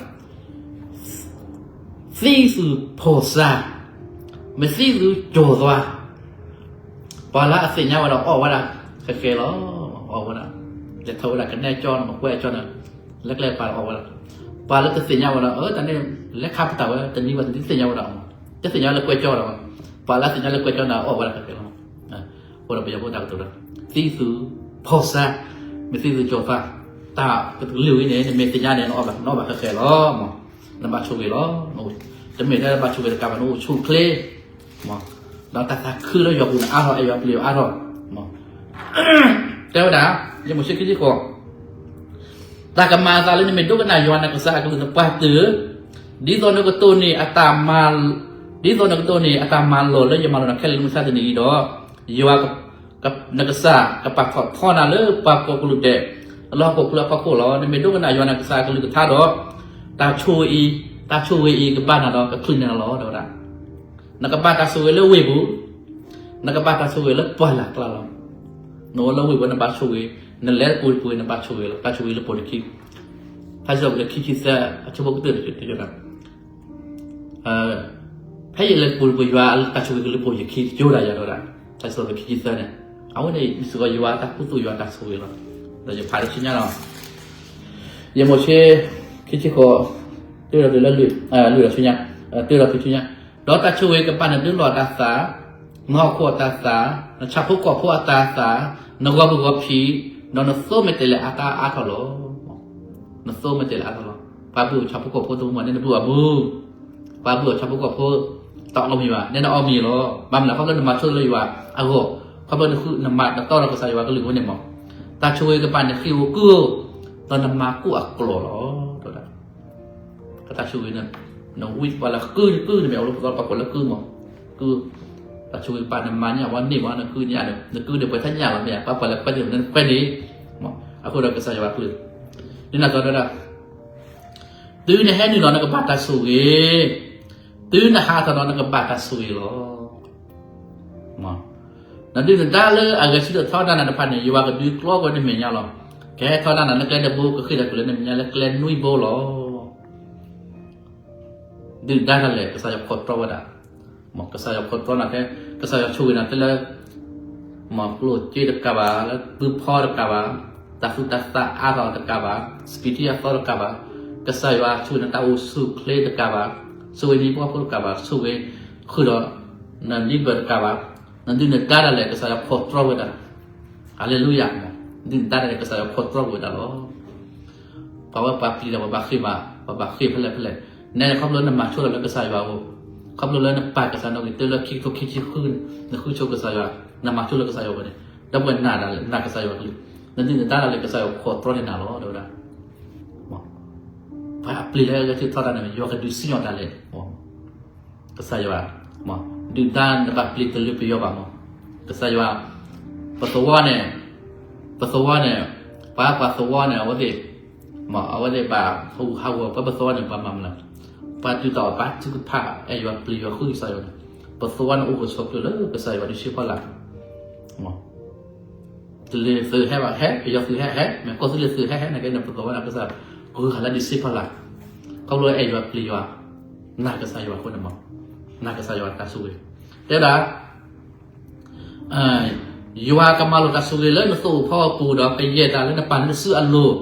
သံသူၣ်ဖိစါ, မသံသူၣ်ကၠီၤသွါ, ပှၤလၢအသ့ၣ်ညါဝဲဒီးအီၣ်ဝဲဒၣ် ခဲကဲလီၤ, အီၣ်ဝဲဒၣ်, လဲၤထီၣ်ဝဲဒၣ်ကနဲကၠီန့ၣ် မကွဲကၠီန့ၣ်, လၢကျဲပာ်အီၣ်ဝဲဒၣ်, ပှၤလၢတသ့ၣ်ညါဝဲဒီး အတၢ်န့ၣ် လဲၤခါပတာ်ဝဲ တနံၤဝဲတနံၤသ့ၣ်ညါဝဲဒီး, တသ့ၣ်ညါလၢကွဲကၠီဒီး, ပှၤလၢသ့ၣ်ညါလၢကွဲကၠီန့ၣ် အီၣ်ဝဲဒၣ်ခဲကဲလီၤ, အဃိဒီးပယီၤဖိတၢ်ကတိၤဒီး, သံသူၣ်ဖိစါ, မသံသူၣ်ကၠီၤသွါ, တၢ်ကလုၢ်ဝဲန့ၣ် နမ့ၢ်သ့ၣ်ညါန့ၣ် နအီၣ်ဘၣ် နအီၣ်ဘၣ်ခဲကဲလီၤ, နဘၣ်ဆိၣ်ဂ့ၤလီၤ, တမ့ၢ်ထဲဘၣ်ဆိၣ်ဂ့ၤတကးဘၣ် နအိၣ်ဆူၣ်ချ့ ဒီးတၢ်သးခုလၢယွၤပူၤန့ၣ်အါထီၣ် အဲၣ်ယွၤပျံၤယွၤအါထီၣ်, တဲဝဲဒၣ်, ယဲၢ်မိၤၡ့ခံဆံဃိး, တၢ်ကမၤအသးလၢနမ့ၢ်ဒိကနၣ်ယွၤနကစၢ်အကလုၢ်သပှၢ်တၢၢ်, ဒ်သိးနကတိၢ်န့ၢ်အတၢ်မၤ, ဒ်သိးနကတိၢ်န့ၢ်အတၢ်မၤလိာ်လၢယမၤလိာ်နၤခဲလၢာ်လၢမုၢ်ဆါတနံၤအံၤဒီး, ယွၤ နကစၢ်ကပာ်ထီၣ်ထီနၤလၢပှၤကိးကလုာ်ဒဲး လၢဟီၣ်ခိၣ်ချၢအဖီခိၣ်လီၤ. နမ့ၢ်ဒိကနၣ်ယွၤနကစၢ်အကလုၢ်ကထါဒီး, တၢ်ဆိၣ်ဂ့ၤအံၤ, တၢ်ဆိၣ်ဂ့ၤအံၤကဘၣ်နၤဒီးကချုးန့ၢ်နၤလီၤ တဲဝဲဒၣ်. နကဘၣ်တၢ်ဆိၣ်ဂ့ၤလၢဝ့ၢ်ပူၤ, နကဘၣ်တၢ်ဆိၣ်ဂ့ၤလၢပှၢ်လၢ်ကျါလီၤ. နအိၣ်လၢဝ့ၢ်ပူၤနဘၣ်ဆိၣ်ဂ့ၤ, နလဲၤပူၤတပူၤနဘၣ်ဆိၣ်ဂ့ၤလီၤ. တၢ်ဆိၣ်ဂ့ၤလၢပိာ်နခံ, ထါစံးထီၣ်ပတြၢၤခံဆံသၢ အဆၢဖိကတၢၢ်တကတၢၢ် ဖဲယလဲၤပူၤတပူၤ ယွၤတၢ်ဆိၣ်ဂ့ၤကလုၢ်ပိာ်ယခံ ယိၤဒၣ်ယၤ တဲဝဲဒၣ်. တၢ်စံးထီၣ်ပတြၢၤခံဆံသၢန့ၣ်, အဝဲန့ၣ်မ့ၢ်စ့ၢ်ကီးယွၤတၢ်ခူသူၣ်ယွၤတၢ်ဆိၣ်ဂ့ၤလီၤ. ဒီးယဖးတဆူညါလီၤ. ယမိၤၡ့ ခံဆံဃိး, တုၤဒီးတုၤလၢလွံၢ်, လွံၢ်ဒီးဆူညါ, တုၤဒီးတုၤဆူညါ, ဒီးတၢ်ဆိၣ်ဂ့ၤကဘၣ်နဒုးလီၢ်အတၤသၣ်, နဟီၣ်ခိၣ်အတၤသၣ်, နဆၣ်ဖိကီၢ်ဖိအတၤသၣ်, နဂီၤမုၢ်ဂီၤဖံး, ဒီးနသိမဲာ်တဲးလဲးအါတၢ်အါထီၣ်လီၤ. နသိမဲာ်တဲးလဲးအါထီၣ်လီၤ. ပှၤဘုၣ်ဆၣ်ဖိကီၢ်ဖိတမူမး နဲနဘုၣ်အီၤမူ, ပှၤဘုၣ်အီၤဆၣ်ဖိကီၢ်ဖိ တအီၣ်မ့ၤဘၣ် နဲနအီၣ်မ့ၤလီၤ. ဘၣ်မနုၤလဲၣ် ခီဖျိနမၤဆိလၢယွၤအဂီၢ်, ခီဖျိနဃုနမၤနတီဒီးကစၢ်ယွၤကလုၢ်အဃိန့ၣ်မး, တၢ်ဆိၣ်ဂ့ၤကဘၣ်နဃ့ၢ်ဧိၤကုၢ်ဧိၤ, ဒီးနမၤကိၣ်အကျိာ်လီၤ တဲဝဲဒၣ်. ကတၢ်ဆိၣ်ဂ့ၤန့ၣ်, နဝံပှၤလၢကုၢ်ကုၢ်န့ၣ်မ့ၢ် အဝဲလၢပသီပှၤကိးလၢကုၢ်မး, ကုၢ်, တၢ်ဆိၣ်ဂ့ၤကဘၣ်နမၤန့ၢ်အဝဲန့ၢ်မး နကုၢ်န့ၢ်, နကုၢ်န့ၢ်ပှဲၤထီၣ်ညၣ်လီၤမ့ၢ် ပှၤပှၤလၢခွဲးန့ၣ် နခွဲးန့ၣ်, အဃိဒီးကစၢ်ယွၤကလုၢ်, ဒ်န့ၣ်အသိးတဲဒၣ် တုၤနဟဲနုာ်လီၤနကဘၣ်တၢ်ဆိၣ်ဂ့ၤ, တုၤနဟးထီၣ်ဒီးနကဘၣ်တၢ်ဆိၣ်ဂ့ၤလီၤ. နဒုၣ်နဒါလၢအဂဲၤဆၢထၢၣ်ထီဒါနၤတဖၣ်န့ၣ် ယွၤကဒုးကျီကွံာ်နမဲာ်ညါလီၤ. ကဟဲထီဒါနၤလၢကျဲတဘိ ကဃ့ၢ်တၢ်ကျဲၤလၢနမဲာ်ညါလၢကျဲနွံဘိလီၤ. ဒုၣ်ဒါဒၣ်လဲာ် ကစၢ်ယွၤခိးတြီဝဲဒၣ်, ကစၢ်ယွၤခိးတြီနၤ, ကစၢ်ယွၤဆိၣ်ဂ့ၤနၤတဲလၢ မၤကျိၣ်စ့တကးဘၣ်, လၢဘုဖီတကးဘၣ်, တၢ်သူတၢ်သၣ်အါထီၣ်တကးဘၣ်, စပံးထံအသီတကးဘၣ်, ကစၢ်ယွၤဆိၣ်ဂ့ၤနၤတၢ်အိၣ်ဆူၣ်အိၣ်ချ့တကးဘၣ်, ဆိၣ်ဂ့ၤနံၤပှၢ်ဖိတကးဘၣ်, ဆိၣ်ဂ့ၤဃုာ်ဒီး နလံဘၢၣ်တကးဘၣ်, နဒုၣ်နဒါဒၣ်လဲာ် ကစၢ်ယွၤခိးတြီဝဲဒၣ်, ဟါလ့လူယၤ, ဒုၣ်နဒါဒၣ်လဲာ် ကစၢ်ယွၤခိးတြီဝဲဒၣ်လီၤ. ပှၤဝဲပှၤပျံၤဒီးပဘၣ်ဃ့ၢ်ဘၣ်, ပဘၣ်ဃ့ၢ်ဖဲလဲၣ်ဖဲလဲၣ်, နဲခီဖျိလၢနမၤဆိလီၤလၢကစၢ်ယွၤအအိၣ်, ခီဖျိလၢနပာ်ကစၢ်နီၣ်ဂံၢ်တၢလၢခံကထိခံဆံဃု, နဃုဆိကစၢ်ယွၤ, နမၤဆိလၢကစၢ်ယွၤအအိၣ်န့ၣ်, ဒီပုၢ်ဝဲၢ်နာ်ဒၣ်လဲာ် နာ်ကစၢ်ယွၤကလုၢ်, နဒုၣ်နဒါဒၣ်လဲာ် ကစၢ်ယွၤခိးတြီန့ၢ်နၤလီၤ တဲဝဲဒၣ်. ပှၤအပျံၤလၢအဂဲၤဆၢထၢၣ်ထီဒါန့ၣ် ယွၤကဒုးစံၣ်ညီၣ်ဒၣ်လဲာ် ကစၢ်ယွၤ, ဒုၣ်ဒါနဘၣ်ပျံၤတလၢပယီၤဘၣ်မး, ကစၢ်ယွၤ, ပသဝီန့ၣ်, ပသဝီန့ၣ်, ပှၤပှၤသဝီန့ၣ် အဝဲသ့ၣ်, အဝဲသ့ၣ်ဘၣ်ဟးဂူာ်ဟးဂီၤ ပှၤပသဝီန့ၣ် ပှၤမၤမနုၤလဲၣ်, ပှၤဒုၣ်တၢ်အီၣ်ဘၣ်ထုကဖၣ် အဲၣ်ယွၤပျံၤယွၤဃုကစၢ်ယွၤန့ၣ်, ပသဝီန့ၣ်အိၣ်ဂၢၢ်ဆိးကျၢၤလၢကစၢ်ယွၤဒုးဆၢဖီလာ် တလ့ၤသုးဟဲဘၣ်ဟဲ, ပယီၤသုးဟဲဟဲ, မ့ၢ်ကီၢ်သူလ့ၤသုးဟဲဟဲန့ၣ်က့န့ၣ် ပသဝီန့ၣ်ကစၢ်, ဂုၤဟးလၢဒုးဆၢဖီလာ်, ခီဖျိအဲၣ်ယွၤပျံၤယွၤ, နာ်ကစၢ်ယွၤအဃိန့ၣ်မး, နာ်ကစၢ်ယွၤတၢ်ဆိၣ်ဂ့ၤ, တဲဝဲဒၣ် ယွၤကမၤလိာ်တၢ်ဆိၣ်ဂ့ၤလၢနသိၣ်ဧိၤဖီအပူၤဒီး ကယဲၢ်တၢ်လၢနပာ်လၢနစုအလိၤ,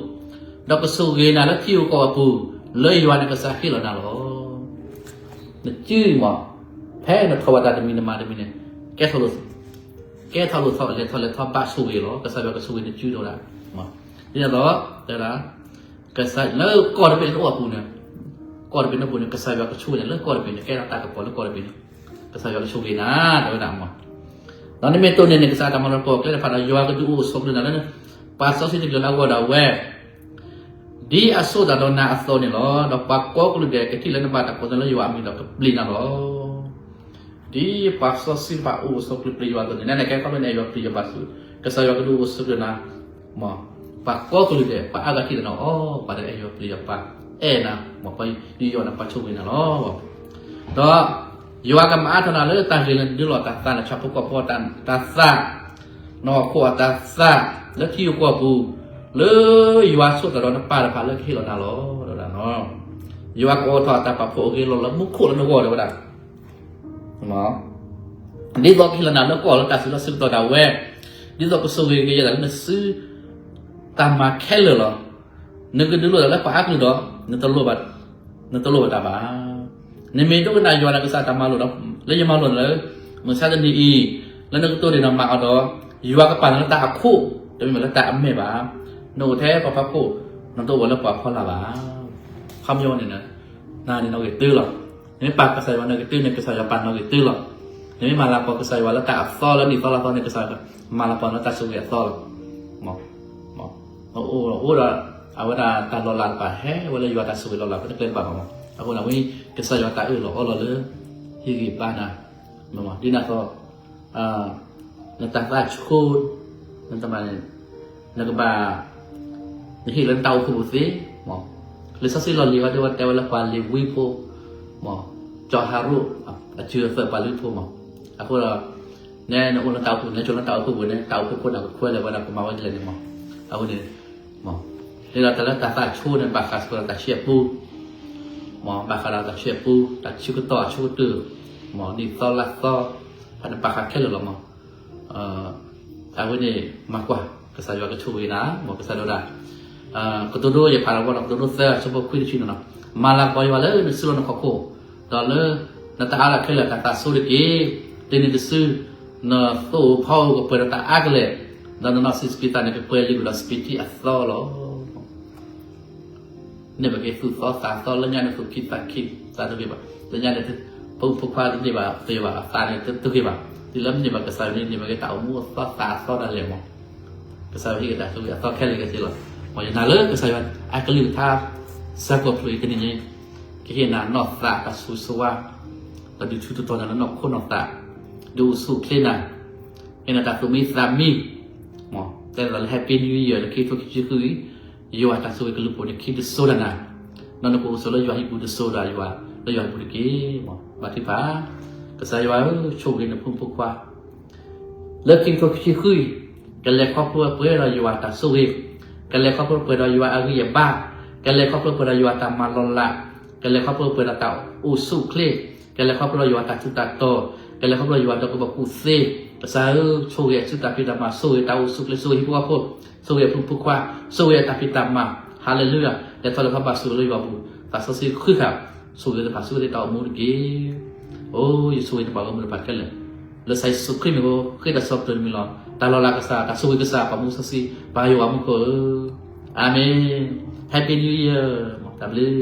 ဒီးကဆိၣ်ဂ့ၤနၤလၢထံဧိၤကီၢ်အပူၤ, လၢယွၤနကစၢ်ဟ့ၣ်လီၤနၤလီၤ. နစုမး, ဖဲနထီၣ်ဘၣ်တၢ်တမံၤနမၤတမံၤန့ၣ်, ကဲထီၣ်လိာ်, ကဲထီၣ်လိာ်ထီၣ်လဲၤထီၣ်လဲၤထီၣ်ဘၣ်ဆိၣ်ဂ့ၤလီၤ. ကစၢ်ယွၤကဆိၣ်ဂ့ၤနစုဒိၣ်ဒၣ်, ဒ်န့ၣ်အသိး, တဲဒၣ် ကစၢ်လၢကီၢ်တဘ့ၣ်လၢနအိၣ်အပူၤန့ၣ်, ကီၢ်တဘ့ၣ်နအိၣ်ပူၤန့ၣ် ကစၢ်ယွၤကဆိၣ်ဂ့ၤနၤလၢကီၢ်တဘ့ၣ်န့ၣ် ကဲထီၣ်တၢ်ကပီၤလၢကီၢ်တဘ့ၣ်န့ၣ်, ကစၢ်ယွၤကဆိၣ်ဂ့ၤနၤ တဲဝဲဒၣ်မး, ဒီးနမ့ၢ်တိၢ်န့ၢ်န့ၣ် ကစၢ်တၢ်မၤလိာ်ကိးကျဲတဖၣ်ဒီး ယွၤကဒုးအိၣ်ဆိးကျၢၤနၤလၢ ပှၤစီဆှံတကလုာ်လၢအဂီၢ်ဒၣ်ဝဲ ဒ်အဆိၣ်တၢ်ဒီးနၤအသိးန့ၣ်လီၤ. ဒီးပှၤကိးကလုာ်ဒဲးကထံၣ်လၢနဘၣ်တၢ်ကပီၤလၢယွၤအမံၤဒီးကပျံၤနၤလီၤ. ဒ်ပှၤစီဆှံတဖၣ်အိၣ်ဆိးကျၢၤပျံၤယွၤအသိးန့ၣ် နကဲခီဖျိနအဲၣ်ယွၤပျံၤယွၤဘၣ်ဆူၣ်, ကစၢ်ယွၤကဒုးအိၣ်ဆိးကျၢၤနၤ, မ့ၢ်, ပှၤကိးကလုာ်ဒဲး ပှၤအါဂၤထံၣ်ဒီးနၤအီၤ ပှၤဒီးအဲၣ်ယွၤပျံၤယွၤပှၤ, အဲၣ်နၤ, မ့ၢ်ပှၤယူးယီၣ်နၤပှၤဆိၣ်ဂ့ၤနၤလီၤ. ဒီးယွၤကမၤအါထီၣ်နၤလၢတၢ်ဂ့ၤလၢနဒုးလီၢ်တၢ်သး နဆၣ်ဖိကီၢ်ဖိတၢ်သး, နဟီၣ်ခိၣ်အတၢ်သး, လၢထံဧိၤကီၢ်ပူၤ, လၢယွၤဆိၣ်တၢ်ဒီးနပၢ်တဖၣ်လၢကဟ့ၣ်လီၤနၤလီၤ တဲဝဲဒၣ်. ယွၤကအိးထီၣ်အတၢ်ပာ်ဖှိၣ်အဂ့ၤလီၤလၢမူခိၣ်လၢနဂီၢ် တဲဝဲဒၣ်. ဒ်သိးကဟ့ၣ်လီၤနၤလၢကီၢ်လၢတၢ်စံးလီၤဆၢကတီၢ်ဒၣ်ဝဲ, ဒ်သိးကဆိၣ်ဂ့ၤကယဲၢ်တၢ်လၢနစုတၢ်မၤခဲလၢာ်လီၤ. နကဒုးလိၣ်တၢ်လၢပှၤအါကလုာ်ဒီး, နတလိၣ်ဘၣ်တၢ်ဘၣ်. နမ့ၢ်ဒိကနၣ်ယွၤနကစၢ်တၢ်မၤလိာ်ဒီး, လၢယမၤလိာ်လၢ မုၢ်ဆါတနံၤအံၤ, လၢနကတိၢ်န့ၢ်နမၤအီၤဒီး, ယွၤကပာ်နၤလၢတၢ်အခိၣ်, တမ့ၢ်လၢတၢ်အမဲၢ်ဘၣ်. နအိၣ်ထဲပှၤဖီခိၣ်, နတအိၣ်လၢပှၤဖီလာ်ဘၣ်. ခီပညီန့ၣ်, နန့ၣ်နီၣ်ဂံၢ်တၢလီၤ. နမ့ၢ်ပာ်ကစၢ်ယွၤနီၣ်ဂံၢ်တၢန့ၣ် ကစၢ်ယွၤပာ်နီၣ်ဂံၢ်တၢလီၤ. နမ့ၢ်မၤလၤကပီၤကစၢ်ယွၤလၢတၢ်အသီလၢနံၣ်သီလါသီန့ၣ် ကစၢ်ယွၤမၤလၤကပီၤနၤလၢတၢ်ဆိၣ်ဂ့ၤအသီလီၤ. အိၣ်ဒီး အဝဲဒၣ်တၢ်လီၤလးတဖၣ်ဟဲဝဲလၢယွၤတၢ်ဆိၣ်ဂ့ၤလီၤလးဖဲတကျဲတဘၣ်ဘၣ်မး. အဃိန့ၣ် ဝဲကစၢ်ယွၤတၢ်အၢၣ်လီၤအီလီၤလၢ ဟ့ၣ်ဂံၢ်ဘါနၤ, ဒ်န့ၣ်အသိး နတၢ်သးဆိ နတမၤန့ၣ် နကဘၣ် နဟ့ၣ်လၢနတၢ်အိၣ်ဖှိၣ်ပူၤသ့, မး လံာ်စီဆှံလီၢ်လံၤဝဲဒၣ်ဝဲတဲဝဲလၢပှၤလ့ၤဝံဖိ, မး စီၤအၤဟရိၣ် အစုအသၢၣ်ပှၤလ့ၤဝံဖိမး. အဃိဒီး နဲနအိၣ်လၢတၢ်အိၣ်ဖှိၣ် နဲဆိလၢတၢ်အိၣ်ဖှိၣ်ပူၤန့ၣ် တၢ်အိၣ်ဖှိၣ်ဖိန့ၣ်ကခွဲးလၢာ်ဝဲဒၣ်ကမၤဝဲဒ်လဲၣ်န့ၣ်မး. အဃိန့ၣ် မး ဒ်ဒီးတၢ်လၢတၢ်သးဆိန့ၣ် ဘၣ်ဃးစ့ၢ်ကီးဒီးတၢ်ဆံးအပူၤ, မး ဘၣ်ဃးဒီးတၢ်ဆံးအပူၤ တၢ်ဆၢကတီၢ်အဆိကတၢၢ်, မး နံၣ်သီလါသီ ဖဲန့ၣ်ဘၣ်ဃးခဲလၢာ်လီၤမး. အဝဲန့ၣ်မၤကွၢ် ကစၢ်ယွၤကဆိၣ်ဂ့ၤနၤ, မး ကစၢ်ဒၣ်ဝဲဒၣ် ကတိၤဒိယဖးလီၤဝဲဒီး ကတိၤဒိသၢ အဆၢဖိခွံတဆံန့ၣ်လီၤ. မၤလၤကပီၤယွၤလၢနစုလီၢ်နခီၣ်ခိၣ်, ဒီးလၢနတၢ်အါတၢ်ခဲလၢာ်တၢ်သးဆိတက့ၢ်. တုၤနုၤတစု နသိၣ်ဧိၤဖီဧိၤကပှဲၤဒီးတၢ်အါကလဲာ်, ဒီးနနီၢ်ဆံးစပံးသးန့ၣ် ကပှဲၤလံၤကွံာ်ဒီးစပံးထံအသီလီၤ. န့ၢ်ဘၣ်က့ၤသူၣ်သီသးသီ လၢညါန့ၣ်သူၣ်ခံသးခံ သးတဂ့ၤဘၣ်, လၢညါန့ၣ် ဖိမုၣ်ဖိခွါတန့ၢ်ဘၣ်သ့ဘၣ် အသးန့ၣ်တဂ့ၤဘၣ်, တုၤလၢမ့ၢ်န့ၢ်ဘၣ်ကစၢ်ယွၤန့ၣ် န့ၢ်ဘၣ်က့ၤတၢ်အိၣ်မူအသီသးအသီဒၣ်လဲာ်မး. ကစၢ်ယွၤဟ့ၣ်က့ၤတၢ်ဆိၣ်ဂ့ၤအသီခဲလၢာ်ခဲဆ့လီၤ. မ်ယနာ်လၢကစၢ်ယွၤအကလုၢ်ကထါ ဆၢကိးဖျိအံၤတနံၤန့ၣ် ကဟ့ၣ်နၤနီၢ်သးတၢ်ဆိၣ်ဂ့ၤဆိၣ်ဝါ, ဒီးဒုးဆူၣ်ထီၣ်နၤလၢနီၢ်ခိနီၢ်သး, ဒုးအိၣ်ဆူၣ်အိၣ်ချ့နၤ, ဟ့ၣ်နၤတၢ်သူၣ်မံသးမံ, မ်တဲလီၤလၢ Happy New Year လၢခံကထိခံဆံဃုအံၤ, ယွၤတၢ်ဆိၣ်ဂ့ၤကလူၤပိာ်န့ၣ်ခံတစိၤဒၣ်နၤ, ဒီးနကအိၣ်ဆိးလၢယွၤဟံၣ်ပူၤတစိၤဒီးယွၤ လၢယွၤဟံၣ်ပူၤတက့ၢ်. မ်ဘါထုကဖၣ်, ကစၢ်ယွၤဧၢ, ဆိၣ်ဂ့ၤနဖိမုၣ်ဖိခွါ လၢခံကထိခံဆံဃုအံၤ, ကလဲၤခီဖျိပှဲၤဒီးယွၤတၢ်ဆိၣ်ဂ့ၤ, ကလဲၤခီဖျိပှဲၤဒီးယွၤအဂံၢ်အဘါ, ကလဲၤခီဖျိပှဲၤဒီးယွၤတၢ်မၤလီၤလး, ကလဲၤခီဖျိပှဲၤဒီးတၢ်အိၣ်ဆူၣ်အိၣ်ချ့, ကလဲၤခီဖျိဒီးယွၤတၢ်ထူးတၢ်တီၤ, ကလဲၤခီဖျိဒီးယွၤဒီးကဘီကူၣ်သ့, ကစၢ်ဧၢ, ဆိၣ်ဂ့ၤအစုတၢ်ဖံးတၢ်မၤ, ဆိၣ်ဂ့ၤတၢ်အိၣ်ဆူၣ်အိၣ်ချ့, ဆိၣ်ဂ့ၤအဖိမုၣ်ဖိခွါ, ဆိၣ်ဂ့ၤအတၢ်ဖံးတၢ်မၤ, Hallelujah, လဲၤထီၣ်လဲၤထီဘၣ်ဆိၣ်ဂ့ၤလၢယွၤပူၤ, သးစီဆှံဃုဃာ်, ဆိၣ်ဂ့ၤတဖၣ်ဆိၣ်ဂ့ၤလၢတၢ်အိၣ်မူတက့ၢ်. အိ, ယဆိၣ်ဂ့ၤတၢ်ဘၣ်ဂီၢ်မုၢ်တဖၣ်ခဲလၢာ်, လၢကစၢ်ယ့ၣ်ၡူးခရံာ်မ့ၢ်ဂ့ၤ, ဃ့တၢ်ဆၢကတီၢ်တမံၤလီၤ. တၢ်လီၤလးကစၢ်, တၢ်ဆိၣ်ဂ့ၤကစၢ်, ပှၤမူစီဆှံ, ပၢ်ယွၤမူခိၣ်ဧၢ, အၤမ့ၣ်, Happy New Year, တၢ်ဘျုး